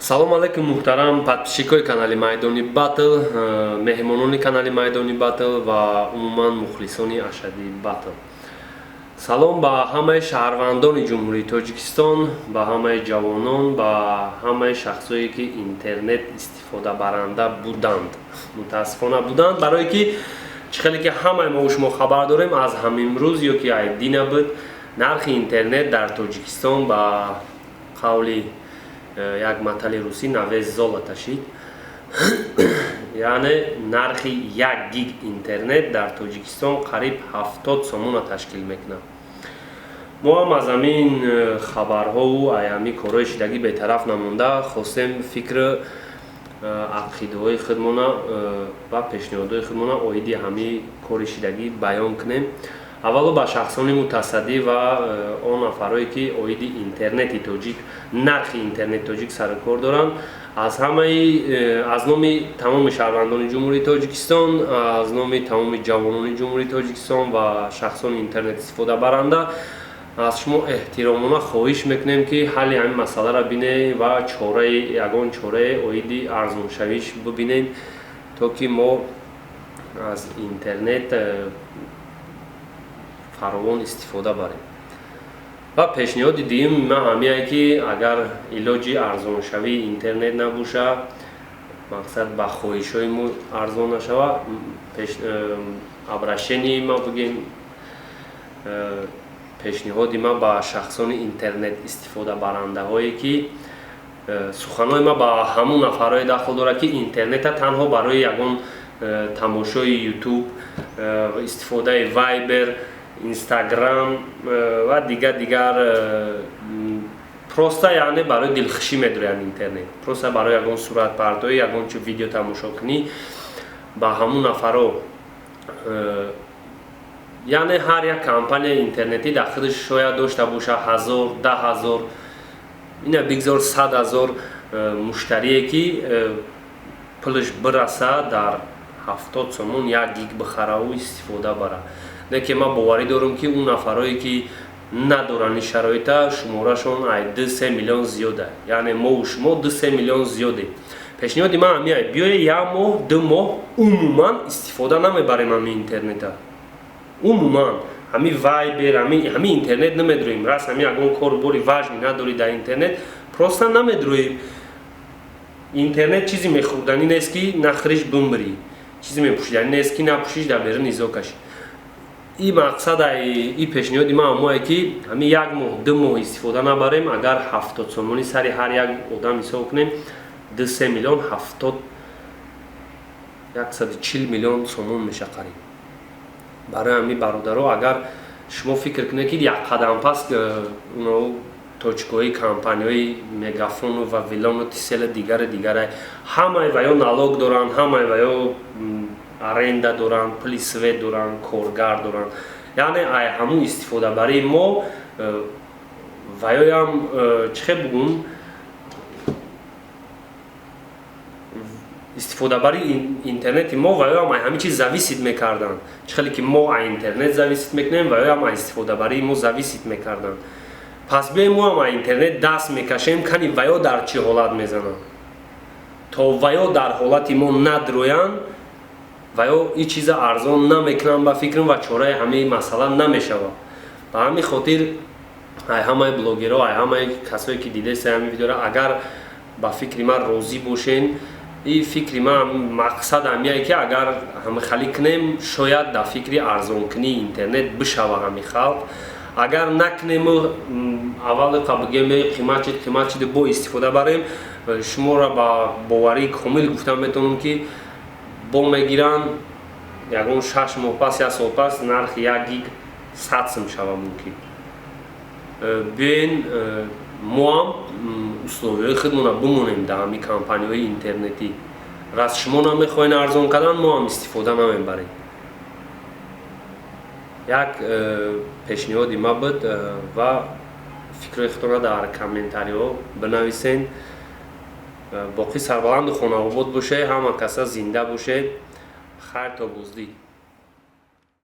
Салом алейкум, муҳтарам подписчикои канали Майдони Батл, меҳмонони канали Майдони Батл ва умуман мухлисони ашадии батл. Салом ба ҳамаи шаҳрвандони Ҷумҳурии Тоҷикистон, ба ҳамаи ҷавонон, ба ҳамаи шахсое, ки интернет истифодабаранда буданд. Мутаассифона, буданд, барое ки чӣ хеле ки ҳамаи мо шумо хабар дорем, аз ҳамимрӯз ё ки айдина буд, нархи интернет дар Тоҷикистон, ба қавли як матали русӣ, на вес золота шид. Яъне нархи 1 гиг интернет дар Тоҷикистон қариб 70 сомона ташкил мекунад. Мо ҳам аз ҳамин хабарҳову ҳамин корҳои шидагӣ бетараф намонда, хостем фикру ақидаҳои худмона ва пешниҳодҳои худмона оиди ҳамин кори шидагӣ баён кунем. Аввало ба шахсони мутасаддӣ ва он нафарое, ки оиди интернети тоҷик, нархи интернети тоҷик сарукор доранд, аз ҳамаи аз номи тамоми шаҳрвандони Ҷумҳурии Тоҷикистон, аз номи тамоми ҷавонони Ҷумҳурии Тоҷикистон ва шахсони интернет истифодабаранда аз шумо эҳтиромона хоҳиш мекунем, ки ҳалли ҳамин масъаларо бинед ва чораи, ягон чораe оиди арзоншавиш бибинед, то ки мо аз интернет фаровон истифода барем. Ва пешниҳоди дуюми ман ҳамияе, ки агар илоҷи арзоншавии интернет набоша, мақсад, ба хоҳишҳои мо арзон нашава, обращение ма бигем, пешниҳоди ман ба шахсони интернет истифодабарандаҳое, ки суханҳои ман ба ҳамун нафарҳое дахл дорад, ки интернета танҳо барои ягон тамошои Ютуб, истифодаи Вайбер, Инстаграм ва дигар дигар, просто яъне барои дилхушӣ медоранд интернет, просто барои ягон суратпартоӣ, ягон чи видео тамошо кунӣ, ба ҳамун нафаро, яъне ҳар як компанияи интернетӣ дар худаш шояд дошта боша 1000, 10 000, ина бигзор 100 000 муштарие, ки пулаш бираса, дар 70 сомон 1 гиг бихараву истифода бара. Лекин ман боварӣ дорам, ки он нафарое, ки надоранд ин шароита, шуморашон ай 2-3 миллион зиёда. Яъне мову шумо 2-3 миллион зиёдем. Пешниҳоди ман ҳамиай: биёе, як моҳ, 2 моҳ умуман истифода намебарем ҳамин интернета, умуман ҳамин Вайбер, ҳамин интернет намедроем. Раст, ҳамин ягон кору бори важный надорӣ дар интернет, просто намедроем. Интернет чизи мехӯрданӣ нест, ки нахӯриш бимрӣ, чизи мепӯшиданӣ нест, ки напӯшиш, дар берун изо кашӣ. И мақсад, и пешниҳоди ман ҳамое, ки ҳамин як моҳ, 2 моҳ истифода набарем. Агар 70 сомонӣ сари ҳар як одам ҳисоб кунем, 2-3 миллион, 70, 140 миллион сомон меша қариб. Барои ҳамин, бародаро, агар шумо фикр кунед, ки як қадам пас точкаҳои компанияҳои Мегафону Вавилону Тисела, дигари дигара, ҳамаи ваё налог доранд, ҳамаи ваё аренда доранд, пули свет доранд, коргар доранд, яъне ай ҳамун истифодабарии мо ваёям чӣ хел бугум, истифодабарии интернети мо ваёам ай ҳамин чиз зависит мекарданд. Чӣ хеле ки мо ай интернет зависит мекунем, ваёам ай истифодабарии мо зависит мекарданд. Пас биёем, мо ҳам ай интернет даст мекашем, кани ваё дар чӣ ҳолат мезананд. То ваё дар ҳолати мо надроянд, ваё ин чиза арзон намекунанд, ба фикрам, ва чораи ҳамаи масъала намешавад. Ба ҳамин хотир ай ҳамаи блогерҳо, ай ҳамаи касое, ки дидеста ҳамин видеоро, агар ба фикри ман розӣ бошен, и фикри ман, мақсад ҳамияе, ки агар ҳамихалӣ кунем, шояд дар фикри арзонкунии интернет бишава ҳами халқ. Агар накунему, аввал бигем, қимат шид, қимат шиди, бо истифода барем, шуморо ба боварии комил гуфта метавонам, ки бо мегиранд, ягон 6 моҳ пас, як сол пас нархи 1 гиг 100 сум шава мумкин. Биёен, мо ҳам условияҳои худмона бимонем дар ҳамин компанияҳои интернетӣ. Раз шумо намехоҳед арзон кардан, мо ҳам истифода намебарем. Як пешниҳоди ма буд ва фикрҳои худтонро дар комментариҳо бинависен. Боқӣ сарбаланду хонаобод бошед, ҳама каса зинда бошед. Хайр, то боздид.